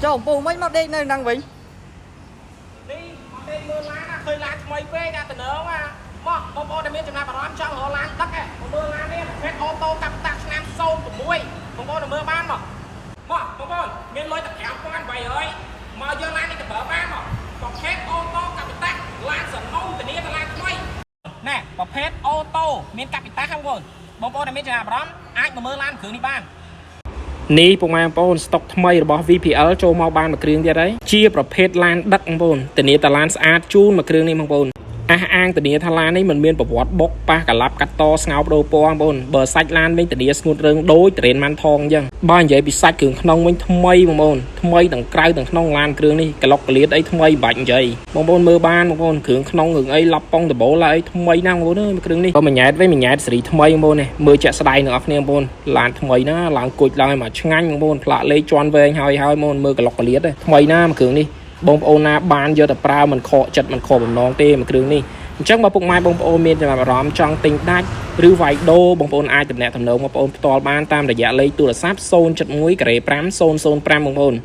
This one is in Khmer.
ចូលអំពូមិនមកដេកនៅហ្នឹងវិញ នេះមកដេកមើលឡានណាឃើញឡានថ្មីពេកអាតំណងអាមកបងប្អូនដែលមានចំណាប់អារម្មណ៍ចង់រកឡានដឹកឯងមកមើលឡាននេះប្រភេទអូតូកាប់តាក់ឆ្នាំ06បងប្អូនទៅមើលបានមកមកបងប្អូនមានលុយតែ5800មកយកឡាននេះទៅប្រើបានមកប្រភេទអូតូកាប់តាក់ឡានសនំធានាថាឡានថ្មីណែប្រភេទអូតូមានកាពីតាហ្នឹងបងប្អូនបងប្អូនដែលមានចំណាប់អារម្មណ៍អាចមកមើលឡានគ្រឿងនេះបាន។ នេះពុកម៉ែបងប្អូនស្តុកថ្មីរបស់ VPL ចូលមកបានមួយគ្រឿងទៀតហើយជាប្រភេទឡានដឹកបងប្អូនធានាតាឡានស្អាតជូនមួយគ្រឿងនេះបងប្អូនអះអាងធានាថាឡាននេះមិនមានប្រវត្តិបុកប៉ះកាឡាប់កាត់តស្ងោបដូរពណ៌បងប្អូនបើសាច់ឡានវិញធានាស្ងួតរើងដូចត្រេនម៉ាន់ថងអញ្ចឹងបើនិយាយពីសាច់គ្រឿងក្នុងវិញថ្មីបងប្អូនថ្មីទាំងក្រៅទាំងក្នុងឡានគ្រឿងនេះក្លុកកលៀតអីថ្មីមិនបាច់និយាយបងប្អូនមើលបានបងប្អូនគ្រឿងក្នុងគ្រឿងអីឡាប់ប៉ុងដបូលអីថ្មីណាស់បងប្អូនអើយគ្រឿងនេះបើមួយញ៉ែតវិញមួយញ៉ែតសេរីថ្មីបងប្អូននេះមើលជាក់ស្ដែងទាំងអស់គ្នាបងប្អូនឡានថ្មីណាឡើងគុជឡើងឲ្យមកឆ្ងាញ់បងប្អូនផ្លាកលេខជន់វែងហើយហើយបងប្អូនមើលក្លុកកលៀតថ្មីណាស់មួយគ្រឿងនេះបងប្អូនណាបានយកទៅប្រើមិនខកចិត្តមិនខកបំណងទេមួយគ្រឿងនេះអញ្ចឹងបើពុកម៉ែបងប្អូនមានចំណាប់អារម្មណ៍ចង់ទិញដាច់ឬវាយដូរបងប្អូនអាចទំនាក់ទំនងបងប្អូនផ្ទាល់បានតាមរយៈលេខទូរស័ព្ទ071ការ៉េ5005បងប្អូន។